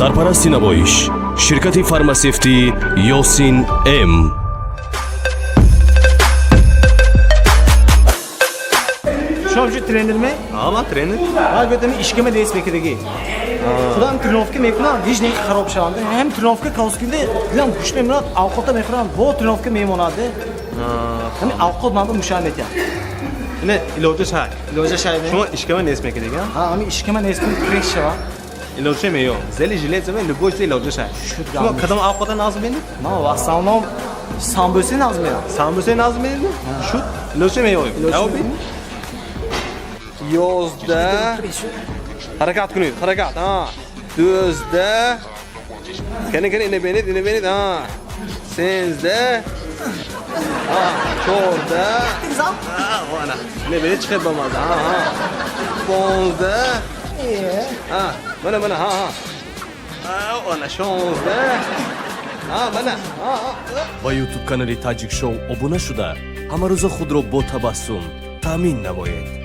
Сарпарасти намоиш ширкати фармасевтӣ «Ёсин М». Шумо ҷу тренер ме? А, ман тренер. Ман гуфтам, ишкама нест мекардагӣ. Худам тренировка мекунам, ҳеҷ не хароб шаванд. Ҳам тренировка каоскинде дилам гӯшт мемонад, авқота мехӯрам, бо тренировка мемонад. Ҳамин авқот ман ба мушан метиҳад. Ина илоҷаш ҳай. Илоҷа шай ме? Шумо ишкама нест мекардига? Ҳа, ҳамин ишкама нест кун, пресс шава. Илоҷа меё. Зели железо ме, любой чиз илоҷаш ҳай. Шуд. Шумо гап. кадом авқота нағз мебинед? Ман в основном самбӯса нағз мерам. Самбуса нағз мебинед? Шуд. Илоҷа меёем. Илоҷа Ҷавоб меёем. 11. Ҳаракат кунед, ҳаракат. Ҳа. 12. Кани, кани, ина бинед, ина бинед. Ҳа. 13. Ҳа, 14. Ҳа, ана. Ина бинед, чӣ хел бамаза. Ҳа, ҳа. 15. Ҳа, мана, мана, ҳа, ҳа. Ҳа, ана, 16. Ҳа, мана. Ҳа, ҳа. Ба Ютуб канали «Таҷик Шоу» обуна шуда, ҳамарӯза худро бо табассум таъмин намоед.